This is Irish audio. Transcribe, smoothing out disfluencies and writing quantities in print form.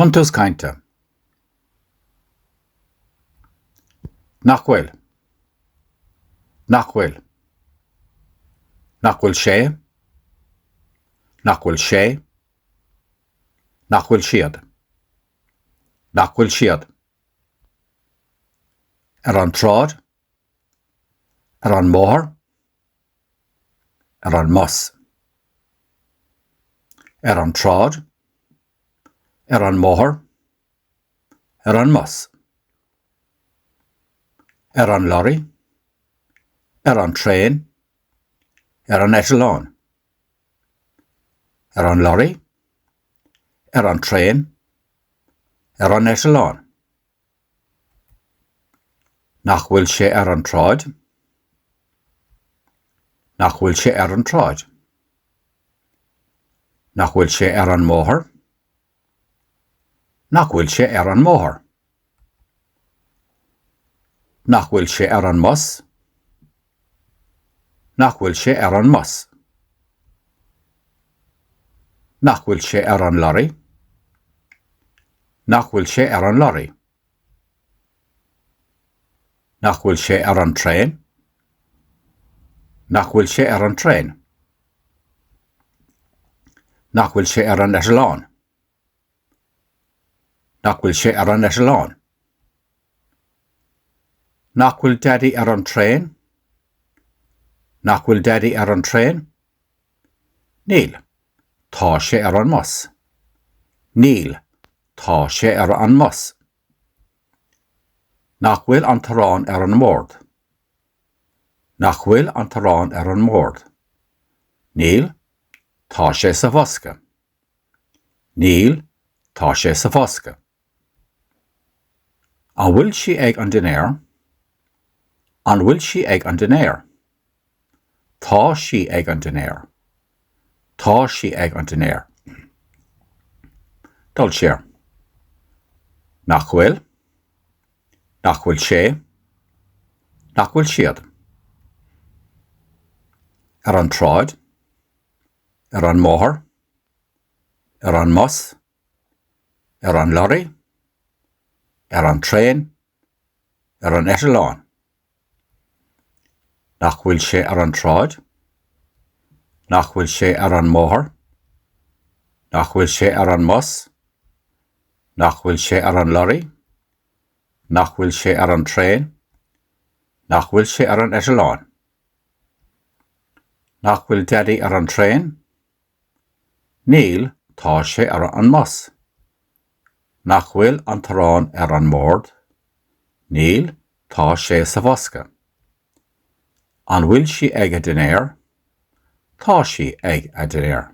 Buntús cainte. Nach bhfuil. Nach bhfuil. Nach bhfuil sé. Nach bhfuil sé. Nach bhfuil siad. Nach bhfuil siad. Ar an tsráid. Ar an mbóthar. Ar an mbus. Ar an tsráid. Ar an mbóthar. Ar an mbus. Ar an lorry. Ar an traein. Ar an eitleán. Ar an lorry. Ar an traein. Ar an eitleán. Nach bhfuil sé ar an tsráid? Nach bhfuil sé ar an tsráid? Nach bhfuil sé ar an mbóthar? Nach bhfuil sé ar an mbóthar? Nach bhfuil sé ar an mbus? Nach bhfuil sé ar an mbus? Nach bhfuil sé ar an lorry? Nach bhfuil sé ar an lorry? Nach bhfuil sé ar an traein? Nach bhfuil sé ar an traein? Nach bhfuil sé ar an eitleán? Nach bhfuil sé ar an eitleán? Nach bhfuil Daidí ar an traein? Nach bhfuil Daidí ar an traein? Níl, tá sé ar an mbus. Níl, tá sé ar an mbus. Nach bhfuil an t-arán ar an mbord? Nach bhfuil an t-arán ar an mbord? Níl, tá sé sa bhosca. Níl, tá sé sa bhosca. An bhfuil sí ag an dinnéar? An bhfuil sí ag an dinnéar? Tá sí ag an dinnéar. Tá sí ag an dinnéar. Dul siar. Nach bhfuil? Nach bhfuil sé? Nach bhfuil siad? Ar an tsráid? Ar an mbóthar? Ar an mbus? Ar an lorry? Ar an traein? Ar an eitleán? Nach bhfuil sé ar an tsráid? Nach bhfuil sé ar an mbóthar? Nach bhfuil sé ar an mbus? Nach bhfuil sé ar an lorry? Nach bhfuil sé ar an traein? Nach bhfuil sé ar an eitleán? Nach bhfuil Daidí ar an traein? Níl, tá sé ar an mbus. Nach bhfuil an t-arán ar an mbord? Níl, tá sé sa bhosca. An bhfuil sí ag a dinnéar? Tá sí ag a dinnéar.